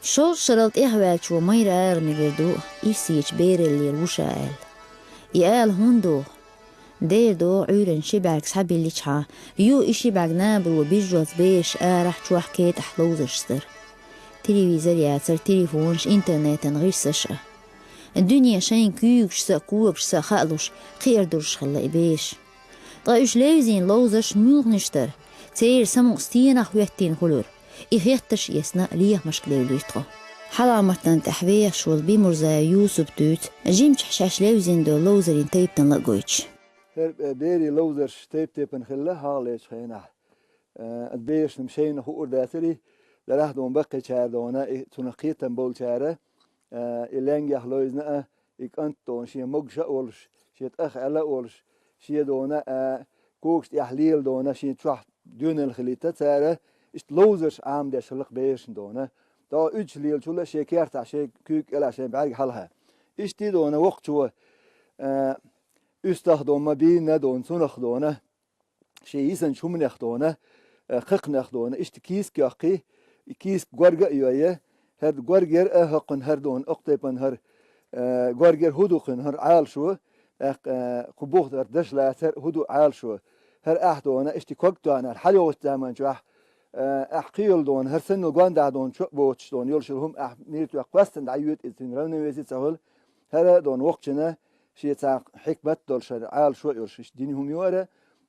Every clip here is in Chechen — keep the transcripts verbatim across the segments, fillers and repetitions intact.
Шовзткъа шарал тӀехваьллачо майра ала мегар ду ирсечу бераллера ву ша аьлла. И ала хӀунда догӀу? Дера догӀу, Ӏуьйранна ши бӀаьрг схьабилличхьана, юха и ши бӀаьрг набаро бижжолц бераш арахь, чохь, кетӀахь ловзаршца дара. Телевизор яцара, телефонаш, интернетан гӀирсаш а. Дуьне шайн куьйгашца а, когашца а хаалуш, кхиар долуш хилла и бераш. Ткъа уьш левзийна ловзарш муьлханаш дара, церан самукъа стенах хӀоьттина хуьлура, и хеттарш а эцна, лехамашка девлира тхо. Хьалха-Мартан тӀехь вехаш волу Бимурзаев Юсуп дуьйцу жимчохь шаьш левзина долу ловзарийн тайпанал а гойтуш. ХӀара, э, берийн ловзарш тайп-тайпана хилла хьалхалерчу хенахь. Э, берашна шайна хуур дацара, дарахь дона баккхийчара дона, и цунах кхетам болчара, э, и лаьнгех ловзийна а, и кӀант дона шен могуш а волуш, шен тӀах аьлла а волуш, шен дона, а, когаш тӀехь лела дона, шен чохь доьналла хилийта цара, иштта ловзарш Ӏамадеш хилла-кх берашна дона. ТӀаккха уьдуш лелачул а шен кертахь, шен куьйга кӀелахь, шен бӀаьрга хьалха. Иштта дона воккхачо, а, уьстах дона ма бийна дона, цунах дона. Шен йисанчу хӀуманех дона, э, кхакханех дона, иштта кийсак йоккхий, и кийсак горга а йой, хӀара горгера а хӀокхуьнан хӀара дона, окху тайпана хӀара, э, горгера хӀун ду кхуьнан хӀара Ӏалашо, тӀаккха, э, кху буха хӀара даш лацар а хӀун ду Ӏалашо. ХӀара ахь дона, иштта ког тоьхна хьалайогӀучу заманчохь, э, ахь кхийолу дона, хӀара санна гондахь дона, чо а боцуш дона, йолуш йолу хӀума ахь мийра тоьхна кхоьссина дӀайоьду иза, цуьнан равновеси ца хуьлу. ХӀара дона воккхачунна шен цхьа хьикмат долуш, хӀара Ӏалашо а йолуш, иштта дина хӀума ю хӀара,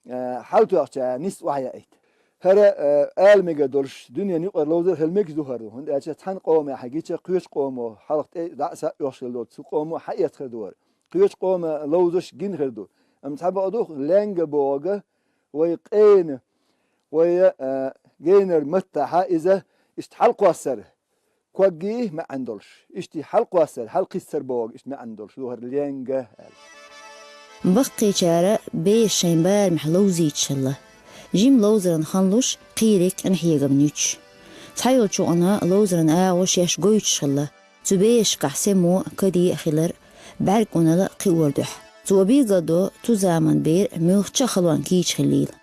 а, хьалатоьхча нисса охьаяийта. ХӀара, а, ала мегар долуш, дуьненан юкъара ловзар хила мегаш ду хӀара. ХӀунда аьлча цхьана къомехь гича, кхечу къомо хьалха тӀе дӀа а, схьа а оьхуш хилла доцу, цу къомо хьаэцна хир ду хӀара. Кхечу къомо ловзаш гина хир ду. Амма цхьа бакъ ду, лаьнга бохург, вай къена, вай, а, генара маттахь иза иштта хьалакхоссар. Коггий маьӀна долуш, иштта хьалакхоссар, хьалакхиссар бохург, иштта маьӀна долуш ду хӀара лаьнга аьлла. Баккхийчара бераш шайн барамехь ловзуьйтуш хилла. Жима ловзаран хан луш, кхийриг къинхьегамна юьтуш. Цхьайолчу юкъана ловзаран агӀо шаьш гойтуш хилла. Цу берашкахь семо а, каде а хилар, бӀаьрг унал а кхиор дуьхьа. Цо билгалдо, цу заман бер муьлххачу а халонна кийча хиллийла.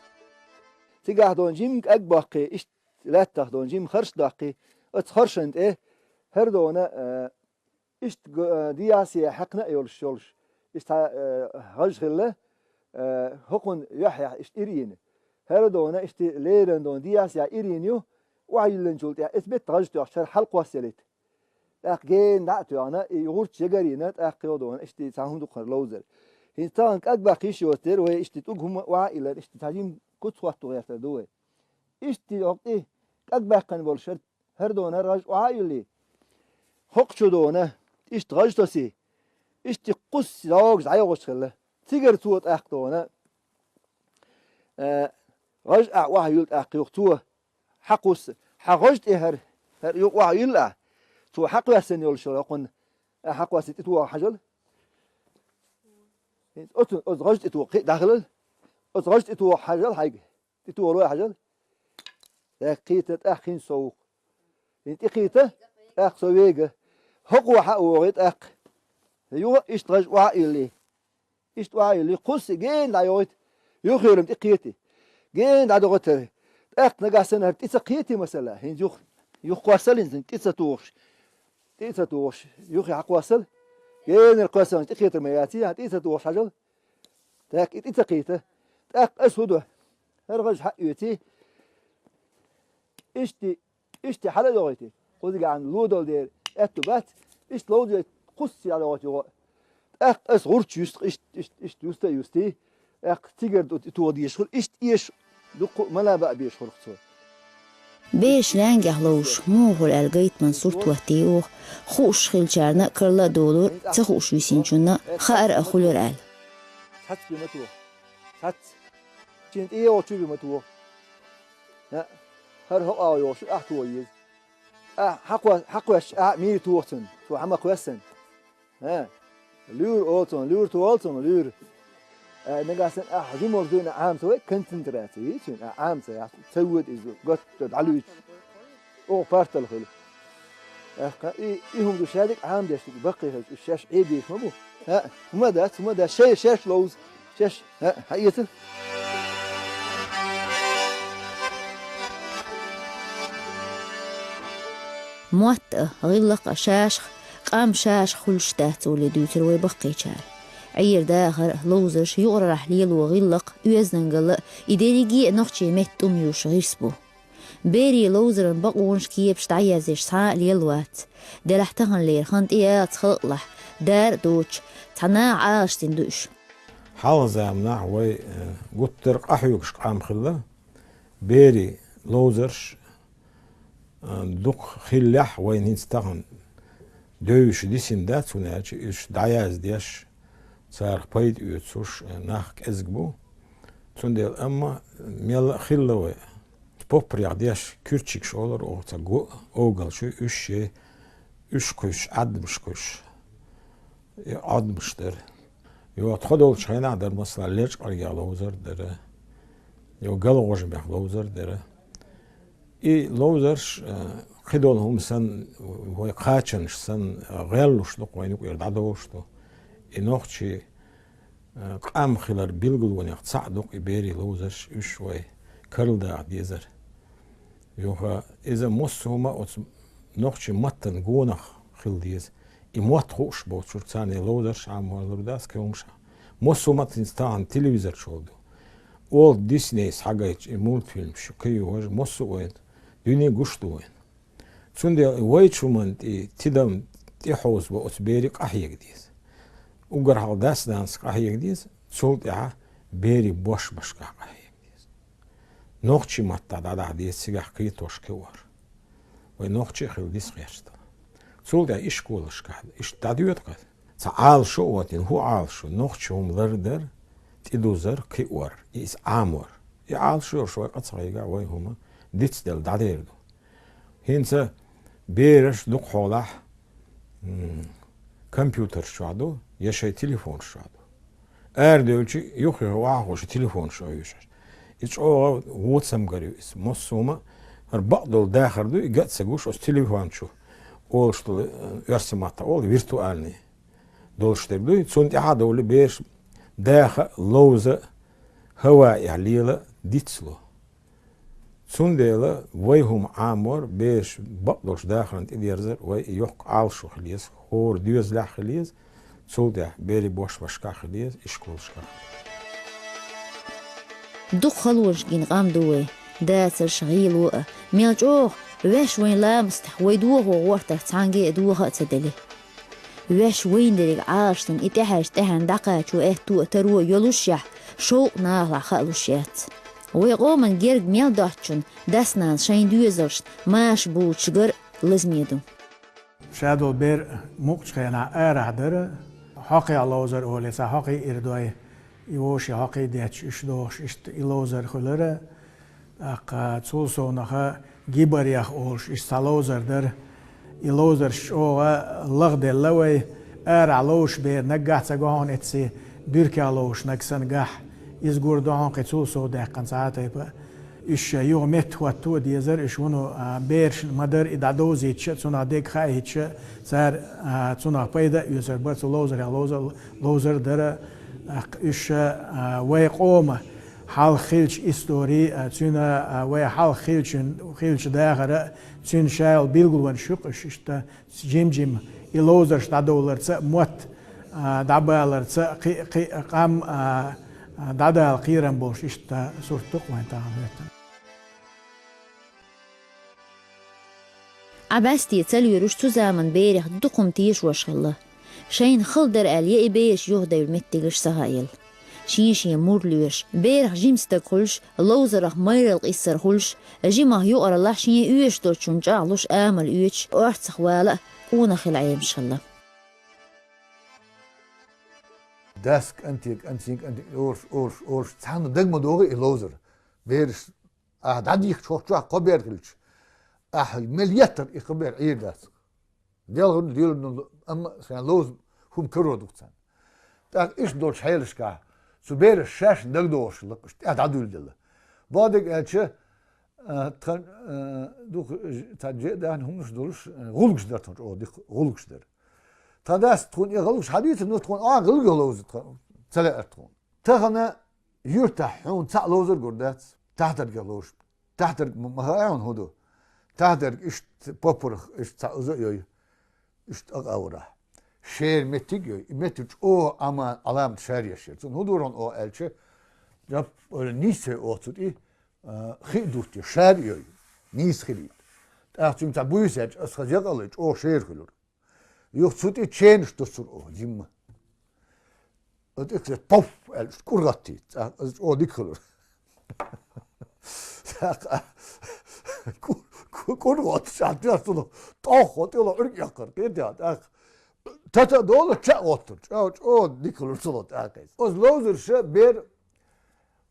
Цигахь дона жима кӀаг боккхий, иштта лаьттах дона жима харш доккхий, оцу харшана тӀе хӀара дона, э, иштта г-, э, диасе хьаькхна а йолуш, йолуш, иштта, э, гӀаж хилла, э, хӀокхунна юьххьехь иштта ира йина. ХӀара дона иштта леррина дона диасе ира йина ю, охьайиллинчул тӀаьхьа эцу метта гӀаж тоьхча хӀара хьалакхоссаелийта. ТӀаккха гена дӀа а тоьхна, и гӀурташ ягар йина, тӀаккха йо дона, иштта цхьа хӀума ду кхара ловзар. ХӀинца тахана кӀаг баккха йиш йоцу дера вай, иштта тӀуг хӀума охьа а йиллина, иштта цхьа жима куц хӀотто гӀертар ду вай. Иштта хӀокху тӀе кӀаг баьккхина болуш хӀара, хӀара дона, хӀара гӀаж охьа а йиллий, хӀокху чу дона, иштта гӀаж тосий, иштта кхуссий дӀогаш дӀайогӀуш хилла. Цигара цо тӀаккха дона, э, гӀаж ахь охьа юьллу тӀаккха юха цо. Хьакхусса, хьан гӀаж тӀе хӀара, хӀара юкъа охьа йилла ахь, цо хьакхоьссина йолуш йолу хӀокхунна, ахь хьакхоссий тӀетоха хьажал. ХӀинца оцу, оцу гӀаж тӀетоха кхин а дӀахилал. Оцу гӀаж тӀетоха хьажал хьайга. ТӀетоха лой хьажал. ТӀаккха кхета, тӀаккха хӀинца сов ву-кх. ХӀинца тӀекхета, тӀаккха со вега. ХӀокхо хьа а вогӀий тӀаккха. Юха иштта гӀаж охьа а йиллий. Иштта охьа а йиллий, кхуссий гена дӀайогӀийта. Юххерам тӀекхетий. Гена дӀадогӀуьйтара. ТӀаккха нагахь санна хӀара тӀе ца кхетий масала, хӀинца юха, юха кхоссал хӀинца тӀе ца тухуш. ТӀе ца тухуш, юххе хьакхоссал. Генара кхоьссалаш тӀекхетар ма яций, хьан тӀе ца тухуш хьажал. ТӀаккха и тӀе ца кхета. ТӀаккха ас хӀун ду? ХӀара гӀаж хьа а оьций. Иштта Иштта хьала а йогӀуьйтий, кхузигахьа ло долу дера аьтту бац, иштта ловзуьйту кхуссий хьала йогӀуьйту юха. ТӀаккха ас гӀурташ юсту, иштта, иштта, иштта юста а юстий, тӀаккха цигара ду тӀетоха дезаш хуьлу, иштта эша дуккха а мала баа безаш хуьлу-кх цо. Бераш лаьнгех ловзуш муха хуьлу аьлла гайтаман сурт хӀоттий оха, хууш хиллачарна а карла а долура, ца хууш висинчунна хаара а хуьлура аьлла. Цхьацца бен ма тоха. Цхьацца. Шена тӀе йогӀучу бен ма тоха. ХӀара хӀокху агӀор йогӀуш ахь тоха еза. Ахь хьакхо-, хьакхоьссича, ахь а мийра тоха цунна, цо хьан ма кхоьссина. ХӀа. Луьйра олу цунна, луьйра тоха олу цунна, луьйра. Э, нагахь санна ахь жималш дуьйна Ӏама ца вай, концентрация йий цуьнан, ахь Ӏама ца яхь, ца воьду иза, готта дӀалуьйчу. Оха партал хуьлу. ТӀаккха и, и хӀума ду шадерг Ӏамадеш ду, баккхий хилча, уьш шаьш Ӏебийш ма бу. ХӀаъ, хӀума дац, хӀума дац, шаьш, шаьш ловза, шаьш, хӀаъ, хьаэца. Мотт а, гӀиллакх а шашах, къам шашах хуьлуш дац олий дуьйцура вай баккхийчара. Ӏер-дахар а, ловзарш а, юкъаралахь лело гӀиллакх а, оьздангалла а, и дерриге а нохчийн меттан тӀум ювш гӀирс бу. Берийн ловзаран бакъонаш, кепаш дӀаязъеш цхьа а лелла вац. Делахь таханлера хан тӀеяьллачу халкъалахь, дара а доцуш, цхьа наха Ӏалашдина ду уьш. Хьалха заманахь вай, э, гуттар а къахьоьгуш къам хилла, берийн ловзарш, э, дукха хиллехь а, вайна хӀинца тахана девзаш дисина дац, хӀунда аьлча уьш дӀаяздеш, царах пайда оьцуш, э, нах кӀезиг бу. Цундела, амма мелла а хилла вай, поппарех деш, куьрчигаш олура оха, цхьа го а, овгал чу, уьш шен, уьш кхуьссуш, Ӏадамаш кхуьссуш, и Ӏадамаш дара. Йо, тхо долчу хенахь дара, масала, Лечкъаргех ловзар а дара, йо, ГалгӀожамех ловзар а дара. И ловзарш, э, кхидолу хӀума санна, вай кхачанаш санна, э, гӀеллуш ду-кх, вайна юкъера дӀадолуш ду. И нохчийн, э, къам хилар билгалонех цхьаъ ду-кх и берийн ловзарш, уьш вай карладаха дезара. Юха иза массо а хӀума оцу нохчийн маттан гонах хила деза. И мотт хууш боцург, царна и ловзарш Ӏамор лур дац кхин хӀумнаш. Массо а хӀума хӀинца тахана телевизор чохь ду. Уолт Диснейс схьагайтча и мультфильмаш, кхин а важа, массо а вайна дуьне гуш ду вайна. Цундела вайчу хӀуманна тӀе тидам тӀехьовза бан оцу берийн къахьега деза. Уггар хьалха дас-нанас къахьега деза, цул тӀаьхьа берийн бош-башкахь къахьега деза. Нохчийн маттахь дӀадаха деза цигахь кхетош, кхиор. Вай нохчий а хила деза гӀерташ. Цул тӀаьхьа ишколашкахь иштта дӀадоьду-кх. Цхьа Ӏалашо а оттийна, хӀун Ӏалашо? Нохчийн хӀума лардар, тӀедузар, кхиор, иза Ӏамор. И Ӏалашо йолуш вай къа ца хьегахь, вай хӀума дицделла дӀадер ду. ХӀинца бераш дукхахьолахь, м, компьютерш чохь ду, я шайн телефонаш чохь ду. Арадевлча, юххе охьахуш, телефонаш чохь оьшуш. И чӀогӀа вон цамгар ю иза. Массо а хӀума, хӀара бакъдолу дахар ду, и ган а ца гуш, оцу телефон чу олуш долу, э, оьрсийн маттахь олу виртуальный долуш дерг дуй. Цунна тӀаьхьа а довлий, бераш даха а, ловза а, хӀаваэхь лела а, дицло. Цундела вай хӀума Ӏамор, бераш бакъдолуш дахарна тӀедерзар вай и йоккха Ӏалашо хила еза, хӀора доьзалехь хила еза, цул тӀаьхьа берийн бош-башкахь хила еза, ишколашкахь. Дукха халонаш гина къам ду вай, дацарш, гӀийло а, мел чӀогӀа, ваьш вайн ламастахь вай дохо гӀортарх цхьаьнгге а доха а ца дели. Ваьш вайна дерриг Ӏалашдина и тӀаьхьарчу тӀаьхьенна дӀакхачо аьтту а, таро а йолушшехь, шовкъ нахалахь хаалуш яц. Вай къоман герга мел доцучунна дас-нанас шайн доьзалшна маша буьйцуш гар а лазаме ду. Ша долу бер мукъачу хенахь арахь дара, хьокхехь ловзар олий, цхьа хьокхий ирдой, и вовшийн хьокхий детташ, уьш дохуш, иштта и ловзар хуьлура. ТӀаккха цул совнаха гибарех олуш, иштта цхьа ловзар дара. И ловзарш чӀогӀа лагӀделла вай, арахь ловзуш бер наггахь ца го хьуна, эцций буьркех ловзуш наг санна гахь. Иза гур ду хьуна кхин цул сов даьккхина цхьа а тайпа. Уьш юха меттахӀотто а дезара, уьш вуно, а, берашна ма-дарра и дӀадовзийтича, цунах дерг хаийтича, цара, а, цунах пайда а оьцур бара, цу ловзарех ловза-, ловзар а дара. ТӀаккха уьш, а, вай къоман хьалха хиллачу истори а, цуьнан, а, вай хьалха хиллачун-, хиллачу дахар а, цуьнан ша йолу билгалонаш ю-кх уьш, иштта жим-жима и ловзарш дӀадовларца а, мотт, а, дӀабаларца а, кхин, кхин къам, а, а, дӀадала кхерам болуш, иштта сурт ду-кх вайн тахана хӀоьттина. Ӏа бӀаьсте ца лоьруш цу заманан берех дукха хӀума тешош хилла. Шайна хала дара аьлла, я и бераш юхадевлла меттигаш ца хаийла. Шен-шен мур лоьраш, берах жима стаг хуьлуш, ловзарах майралла къиссар хуьлуш, жимах юкъараллахь шен оьшуш долчунна чӀагӀлуш амал оьцуш, орцах вала а, къонах хила Ӏемаш хилла. Дас кӀанте, кӀанцийн кӀанте олуш, олуш, олуш, цхьанна дага ма догӀу и ловзар. Бераш, ахь дӀадихкачу хӀокху чохь кхо бер хилча, ахь мел еттара и кхо бер Ӏийр дац. Делхарна, леларна, амма сайн ловза хӀума каро ду-кх царна. ТӀаккха иштта долчу хьелашкахь, цу бераша шаьш дагадогӀуш хилла-кх уьш, тӀаьхьа дӀадуьйладелла. Бакъдерг аьлча, а, тхан, а, дукха ж-, цхьа же а даьхна хӀуманаш долуш, а, гӀуллакхаш дара тхуна, чӀогӀа дика гӀуллакхаш дара. Тхан дас тхуна и гӀуллакхаш хьадийцар, ну, тхуна а гӀуллакх ловза тхан ца лаьара тхуна. Тахана юьртахь хьуна цхьаъ ловзар гур дац, тахтаргех ловзуш. Тахтарг ма, ма хаьа хьуна хӀун ду. Тахдерг иштта попурах, иштта цхьа уза а йой, иштта акъаврахь. Шера меттиг а йой, и меттиг чӀогӀа Ӏама, Ӏаламат шареш яр. Цунна хӀун дора хьуна оха аьлча, жап, ола нийсве оха цу тӀе, а, хи а дутте, шар а йой, нийса хилийта. ТӀаккха цуьнан цхьа буьйса яьлча, ас хаза якъалой, чӀогӀа шера хуьлура. Юха цу тӀе ченаш дуцур оха, жимма. Оцу тӀе поф аьлла, кӀур гӀаттийта, цӀа-, ас чӀогӀа дика хилура. ТӀаккха кӀу-, кӀу-, кӀур гӀоттуш, ахь тӀехь цунах тӀох гӀо тӀело Ӏуьрг эккхар, кхетий, тӀаккха тата а долу, ча а гӀоттура, чӀогӀа, чӀогӀа дика хилура цунах тӀаккха иза. Оцу ловзарша бер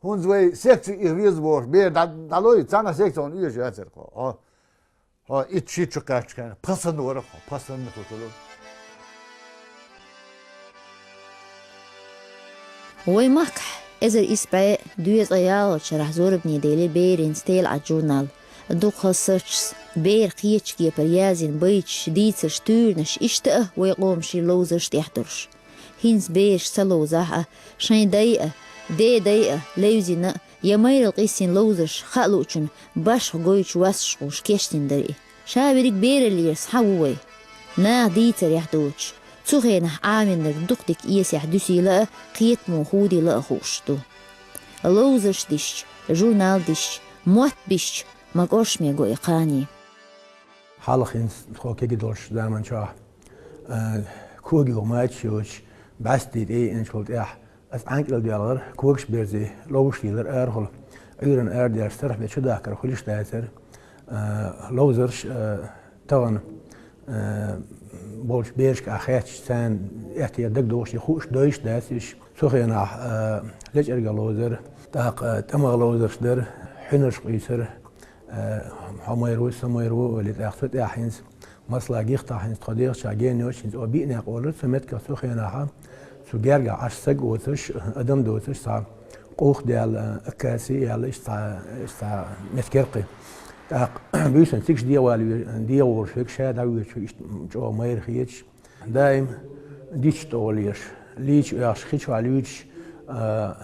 ХӀунда вай секци их веза бохуш, бер дӀа-, дӀалой, цхьана секцион оьшуш яцара хьо. Хьо, хьо итт шийтта шо кхаьчча хенахь, пхи санна вара хьо, пхи санна хӀу хилла. Вай махкахь эзар исс бӀе дезткъе ялхалгӀачу шарахь зорбане делира берийн «СтелаьӀад» журнал. Дукха хазачу беран кхетачу кепара яздина байташ, дийцарш, туьйранаш, иштта а вай къоман ши ловзарш тӀехь долуш. ХӀинца бераш ца ловзахь а, шайн дай а, ден дай а левзина а, я майралла къийсина ловзарш хаа луучунна башха гойтуш васташ хууш кечдина дара и. Ша верриг бераллера схьа ву вай. Наха дийцарехь доцуш, цу хенахь Ӏамийнарг дукха дика эсехь дуьсийла а, кхетамо хӀудийла а хууш ду. Ловзарш дисча, журнал дисча, мотт бисча, ма кӀоршаме го и кхане. Хьалха хӀинца тхо кегий долчу заманчохь, а, когий ву мачаш йоцуш, бӀаьсте тӀеийначул тӀаьхьа, аса Ӏанкъил доьлхура, когаш берзий, ловзаш лелара арахула. Ӏуьйранна арадаьлча, сарахь бен чудахкар хуьлуш дацара. А, ловзарш, а, тахана, а, болчу берашка ахь хетташ, царна эттера дагадогӀуш, хууш, дойуш дац уьш. Цу хенахь, а, лечкъарга ловзар, тӀаккха, а, тӀамах ловзарш дара, хьуьнарш къуьйсура. Э, хьо майра ву, со майра ву, олий тӀаккха цу тӀехь хӀинца, масала, гихтахь хӀинца тхо дехачохь гена йоцуш, хӀинца оха биънехь олура цу меттигах, цу хенахь, цу гергахь Ӏаш стаг воцуш, адам доцуш, цхьа къух даьлла, аккаси а яьлла, иштта цхьа, иштта цхьа меттиг яра кхин. ТӀаккха буьйсанна цига дегӀан валла ве-, дегӀан волуш верг ша дӀавоьдуш ву, иштта чӀогӀа майра хеташ. Даим дитт тӀе гӀолеш, лийча оьхуш, хи чохь луьйчуш, а,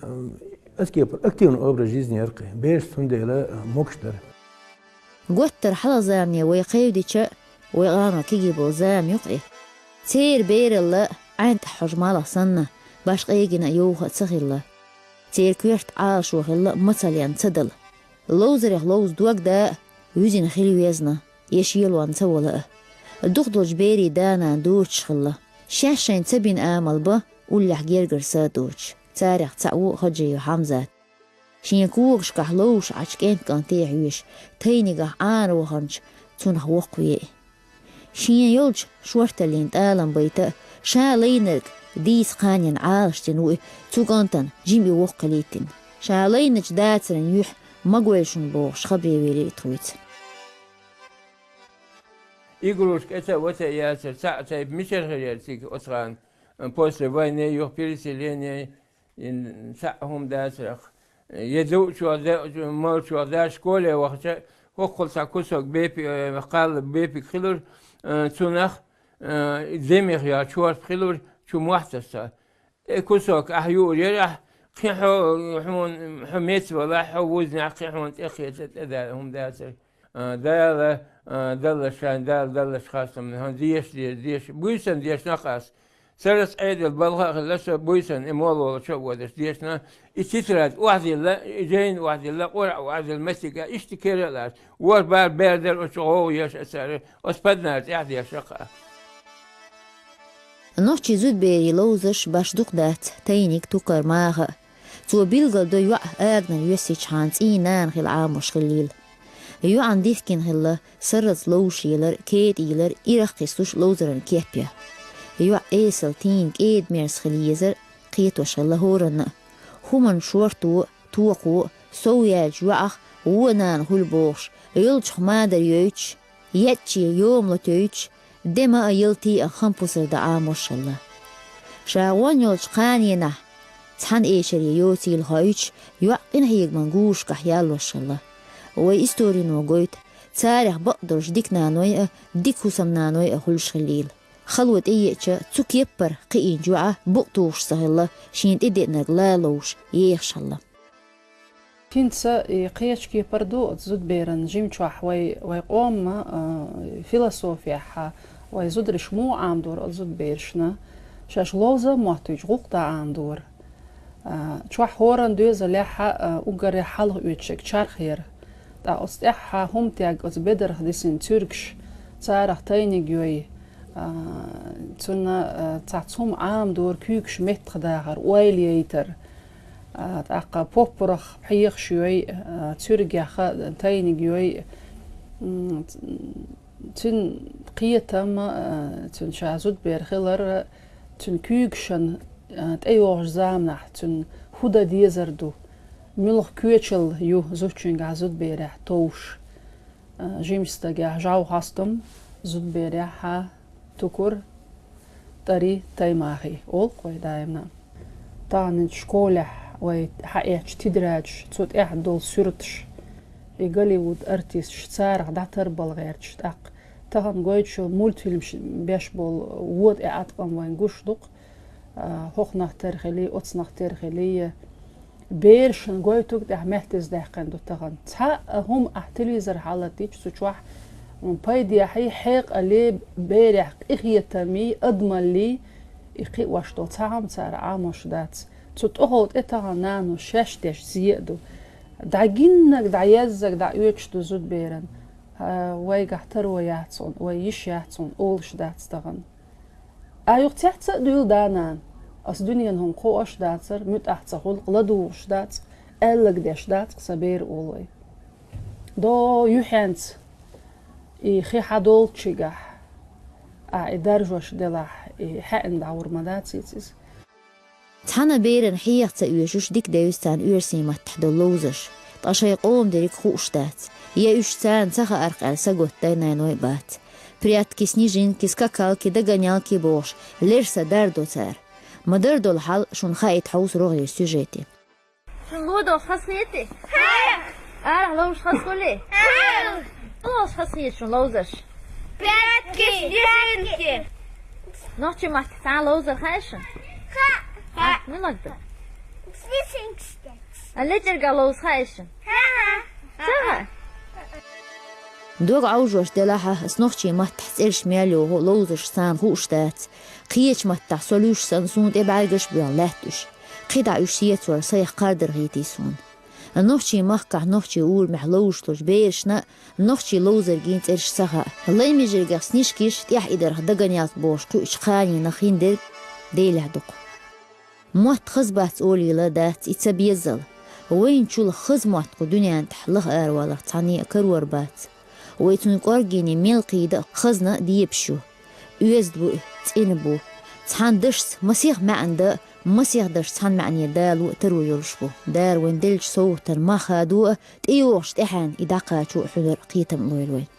а, аса кепара активный образ жизни яра кхин. Бераш цундела могуш дара. Готтара хьалха замане вай кхевдича, вай къано кегий болу зама ю-кх и. Церан бералла Ӏаьнкъахь хьожа малх санна, башха къегина а, йовха а ца хилла. Церан коьрта Ӏалашо хилла мацаллина ца дала. Ловзарех ловза дог да а, вуьзина хила везна, я шелонна ца вала а. Дукха долчу берийн да-нана доцуш хилла. Шаьш шайна ца бина амал бан, уллехь гергара са а доцуш. Царех цхьаъ ву Хаджиев Хьамзат. Шен когашкахь ловзуш Ӏачу кӀентан кӀанте хьоьжуш, тайнигахь Ӏара ваханчу цунах воккхаве и. Шен йолчу шорталлин тӀалам байта а, ша лайнарг дийца кханенна Ӏалашдина ву и, цу кӀантана жима и воккха хилийтина. Ша лайначу дацаран юьхь ма гойла шуна бохуш, хабаре велира и тхоьца. Игрушка эца а ваца а яцара, цхьаъ тайпа мичара хир яра цига оцу хана, после войны, юха переселение, ин цхьаъ хӀума дацарах. Я дуъ чохь, де-, молла чохь, да школе вахча, хӀокхул цхьа кусок бепи-, э, кхалла бепиг хилура, э, цунах, э, демех йоцу чорпа хилура, чу мохь тасса. Э, кусок ахь юур яра ахь, кхин хьо, хьуна, хьо меца валахь, хьо вузнехь, кхин хьуна тӀекхета, тӀеда хӀума дацара. А, Дала, а, даллаш шайн, Дала даллаш хастам, хьуна деша, деша, деша. Буьйсан дешна ас. Сарас Ӏедал балха а хилла, со буьйсан и молла волчу а водаш дешна. И тетрадь охьадилла, и жайна охьадилла, Къуръа охьадилла, меттиг а иштта кера а лаьцна. ВорхӀ бара бер дара оцу гӀовгӀа еш а цара, оцу паднара тӀехь дешна а. Нохчийн зудаберийн ловзарш баш дукха дац, тайниг, тукар, маха а. Цо билгалдо йоӀ аганара йоьссичхьана цӀийнан нана хила Ӏамош хилийла. ЙоӀана дихкина хилла сарралц ловзуш лелар, кетӀа йилар, ирах кхиссуш ловзаран кеп ян. ЙоӀ эсала тийна кӀеда-мерза хила езар кхетош хилла хӀоранна а. ХӀуманан шорто а, токхо а сов яьллачу йоӀах вон нана хуьлу бохуш, йолчух мадар йойтуш, еттаче йома латойтуш, де ма а, ялта а хам пусар дан Ӏамош хилла. Ша гӀон йолчу кханенахь цхьана эшаре йоцийла хоуьйтуш, йоӀ къинхьегаман гушкахь яллош хилла. Вай историно гойту, царех бакъдолуш дика наной а, дика хӀусамнаной а хуьлуш хилийла. Хало тӀееача, цу кеппара кхиийначу йоӀа букъ тухуш ца хилла, шена тӀедеънарг лалуш, ехаш хилла. ХӀинца и кхечу кепара ду оцу зудаберан жимчохь вай, вай къоман, а, философехь, вай зударша муха Ӏамадора оцу зудаберашна, шаьш ловза а моттуьйтуш гӀуллакх дан Ӏамадора. А, чохь хӀоранна доьзалехь, а, уггаре хьалха оьцуш ерг чарх яра. ТӀаккха оцу тӀаьххьа хӀума тегга оцу бедарх дисина цуьргаш, царах тайниг йой. А, цунна, а, цхьацца хӀума Ӏамадора, куьйгаш меттахдахар, ойла яйтар. А, тӀаккха поппарах пхьегӀаш йой, а, цуьргех тайниг йой. М, цуьнан кхетам, а, цуьнан ша зудабер хилар, цуьнан куьйгашна, а, тӀейогӀучу заманахь цуьнан хӀун дан дезар ду, муьлха коьчал ю зудчуьнгахь зудаберехь товш. А, жимачу стагехь жӀов хьостам, зудаберехь тукур, тӀари таймахи, олу-кх вай даимна. Тахана школехь вай хьаэцча тидражаш, цу тӀехь долу суьрташ, и Голливуд артисташ, царах дӀатарбала гӀерташ, тӀаккха тахана гойтуш йолу мультфильмаш беш болу вон тӀе аткъам вайн гуш ду-кх. А, хӀокхунах тера хили, оцунах тера хили, берашна гойтург тӀехь меттаза даьккхина ду тахана. Цхьа а хӀума ахь телевизор хьалаттийча цу чохь, м, пайдехьий, хьекъале, берех къинхетамий, адамаллий, и кхиош долу цхьа хӀума цара Ӏамош дац. Цу тӀехула тӀе тахана нанас шаьш деш зе а ду. ДӀагиннарг, дӀаяззарг дӀаоьцуш ду зудаберан. А, вайгахь таро яц хьуна, вай йиш яц хьуна, олуш дац тахана. А юха цец а дуьйла да-нана. Ас дуьненан хӀума кхоош дацара, муьтӀахь ца хуьлу-кх, ладугӀуш дац-кх, аьлларг деш дац-кх сан бер, олу вай. До юьхьенца и хи хьадолччигахь, ахь и даржош делахь, и хьаьъна дӀагӀур ма дац иза. Цхьана берана хьеха ца оьшуш дика девза царна оьрсийн маттахь долу ловзарш, ткъа шайн къоман дерриг хууш дац, я уьш царна ца хаарх аьлла сагатдай нанойн бац. Прятки, снежинки, скакалки, догонялки бохуш, лерса дар до цара. Ма-дарра долу хьал шуна хаийта хьовса рогӀера сюжете. Шуна ло долуш хазахетий? Арахь ловзуш хазахуьлий? Ло долуш хазахета шуна ловзарш? Прятки, снежинки. Нохчийн маттахь цхьа ловзар хаьа шуна? Хаьа. Муьлхарг ду? Снежинки. А лечкъа ловза хаьа шуна? Ца хаьа? Дог Ӏовжош делахь а, ас нохчийн маттахь цӀераш мел йоху ловзарш царна хууш дац. Кхечу маттахь со луьйш санна, суна тӀе бӀаьргаш а боьхна лаьтта уьш. КхидӀа уьш сецор сайх кхардар хийтий суна. Нохчийн махкахь, нохчийн урамехь ловзуш долчу берашна а нохчийн ловзаргийн цӀераш ца хаьа. Лай межаргех снежкиш, тӀехь идарх догонялка бохуш кхуьучу кханенах хиндерг Делехь ду-кх. Мотт хаза бац олийла дац и ца беззал. Вайна чул хаза мотт кху дуьнен тӀехь лаха араваларх цхьанне а карор бац. Вай цуьнан кӀоргене мел кхийда а, хазна а дебаш ю. Оьзда бу и, цӀена бу. Цхьана дашца масех маьӀна дан а, масех дашца цхьана маьӀне дало а таро йолуш бу. Дала вайна деллачу совгӀатан мах хадо а, тӀейогӀучу тӀаьхьенна и дӀакхачо а хьуьнар а кхетам а лойла вайна.